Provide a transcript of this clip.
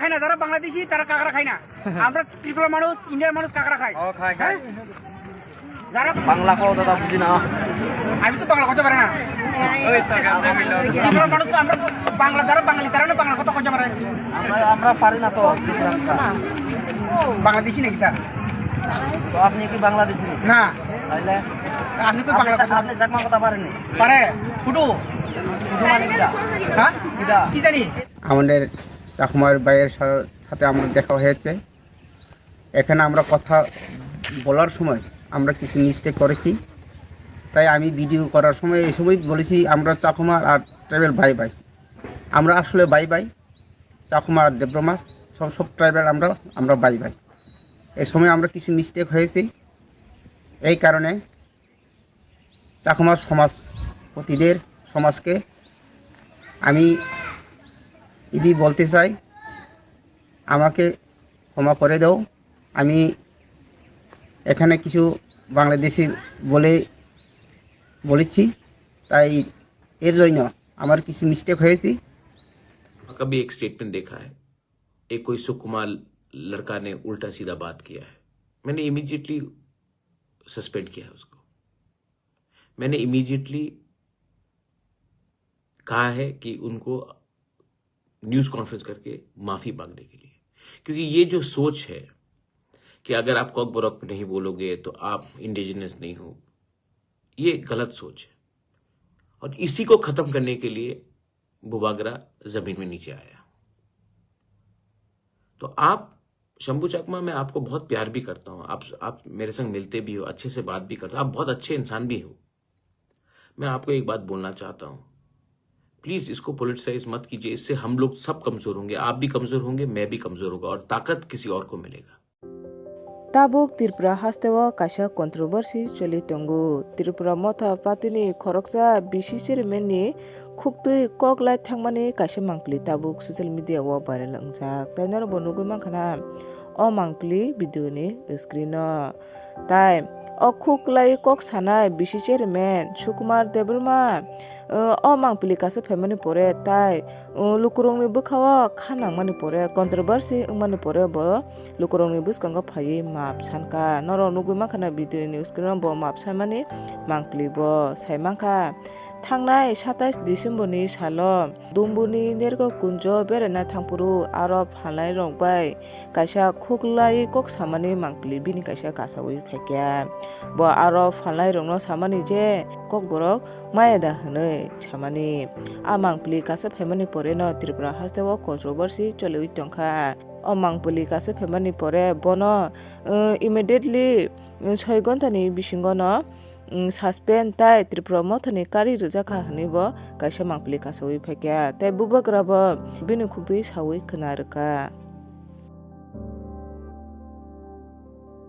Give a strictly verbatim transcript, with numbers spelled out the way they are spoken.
খায় না, যারা বাংলাদেশি তারা কাঁকড়া খায় না। আমরা ত্রিপুরা মানুষ, ইন্ডিয়ার মানুষ কাঁকড়া খায়। ও, খায়, খায়। হ্যাঁ? যারা বাংলা কও দাদা, বুঝি না। আমি তো বাংলা কথা পারি না। ওই তো, গান দিয়ে মিলাও। ত্রিপুরা মানুষ তো আমরা বাংলা, যারা বাঙালি তারা না বাংলা কথা কইতে পারে। আমরা, আমরা পারি না তো ত্রিপুরা ভাষা। বাংলাদেশি নাকি তা? তো আপনি কি বাংলাদেশি? না। তাহলে আপনি তো আপনি বাংলা চা-, কথা আপনি চাকমা কথা পারেননি? পারে। ফুটু। ফুটু মানে কিটা? হ্যাঁ? কিটা? কি জানি? আমাদের চাকমার ভাইয়ের সা-, সাথে আমার দেখা হয়েছে। এখানে আমরা কথা বলার সময় আমরা কিছু মিস্টেক করেছি, তাই আমি ভিডিও করার সময় এই সময় বলেছি আমরা চাকমা আর ট্রাইবেল ভাই ভাই। আমরা আসলে ভাই ভাই, চাকমা আর দেবরমা সব, সব ট্রাইবেল আমরা, আমরা ভাই ভাই। এই সময় আমরা কিছু মিস্টেক হয়েছি, এই কারণে চাকমা সমাজপতিদের, সমাজকে আমি ইদি বলতে চাই, আমাকে ক্ষমা করে দাও। আমি এখানে কিছু বাংলাদেশি বলে বলেছি, তাই এর জন্য আমার কিছু মিস্টেক হয়েছে। कभी एक स्टेटमेंट देखा है, एक कोई सुकुमार लड़का ने उल्टा सीधा बात किया है, मैंने इमीडिएटली सस्पेंड किया है उसको। मैंने इमीडिएटली कहा है कि उनको न्यूज़ कॉन्फ्रेंस करके माफ़ी मांगने के लिए, क्योंकि ये जो सोच है कि अगर आप कॉकबरक नहीं बोलोगे तो आप इंडिजिनस नहीं हो, ये गलत सोच है। और इसी को ख़त्म करने के लिए बुबागरा ज़मीन में नीचे आया। तो आप, शंभू चाकमा, मैं आपको बहुत प्यार भी करता हूँ, आप, आप मेरे संग मिलते भी हो, अच्छे से बात भी करते हो, आप बहुत अच्छे इंसान भी हो। मैं आपको एक बात बोलना चाहता हूँ, प्लीज़ इसको पोलिटिसाइज मत कीजिए, इससे हम लोग सब कमज़ोर होंगे, आप भी कमज़ोर होंगे, मैं भी कमज़ोर होगा और ताकत किसी और को मिलेगा। Tabuk Tripura hasteo kaisa controversy choli tongo. Tripura Motha Party ni khoroksa bisi chairman ni khuktwi kok lai thangmani kaisa mangpili tabuk social media o viral wngjak. Tai norok bo nugwi mankha na o mangpili video ni screen o. Tai o khuk lai kok sanai bisi chairman Sukumar Debbarma, o mangpili kaisa phaimani pore tai lukurokni bwkhao kha nangmani pore, controversy wngmani pore bo lukurokni bwskango phaiwi map sankha. Norok nugwi mankha na video ni screen o bo map saimani mangpili bo sai mankha. Thangnai satais December ni salo Dumbuni Nerko Kunjo beraina thangphuru aro phalnai rok bai kaisa khuklai kok samani mangpili bini kaisa kasawi phaikha. Bo aro phalnai rokno samani je kokborok maya da hwnwi samani. A mangpili kasa phaimani pore no Tripura hasteo controversy choliwi tongkha. O mangpili kasa phaimani pore bono, uh, immediately, uh, soi ghonta ni bisingo no, um, suspend tai Tripura Motha ni kari rijak kha hwnwi bo kaisa mangpili kasawi phaikha. Tai bubagra bo bini khuktwi sawi khna rwkha.